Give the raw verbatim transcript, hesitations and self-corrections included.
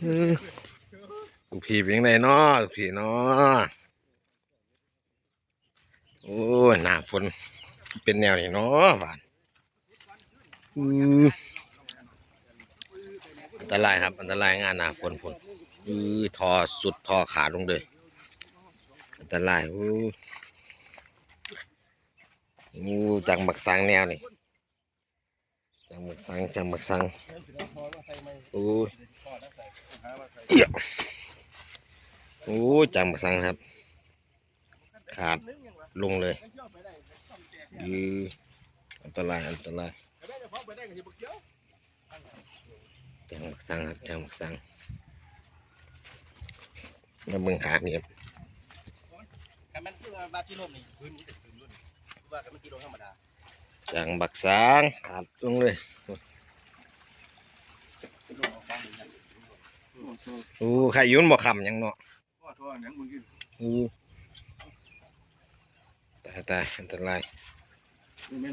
อืม ลูกพี่เป็นจั่งใดน้อ ลูกพี่น้อ โอ้ย หน้าฝน เป็นแนวนี้น้อ บาด อืม อันตรายครับ อันตรายงานหน้าฝนพุ้น อือ ถ่อสุด ถ่อขาดลงเลย อันตราย โอ้ โอ้ จั่งบักสังแนวนี่ จั่งบักสัง จั่งบักสัง โอ้ย เอี้ย โอ้ย จั่งบักสังครับ ขาดลงเลย อือ อันตราย อันตราย จั่งบักสังครับ จั่งบักสัง แล้วเบิ่งขาเมีย คันมันคือว่าบาดที่ล้มนี่ พื้นมันจะขึ้นด้วยนี่ คือว่าคันมันที่ล้มธรรมดา จั่งบักสัง ขาดลงเลย ล้มออกมาเหมือนกัน โอ้ ใครอยุ่นบ่คำหยังเนาะ พ่อทอหยังมึงกิน โอ้ ตาย ตาย อันตราย นี่แม่น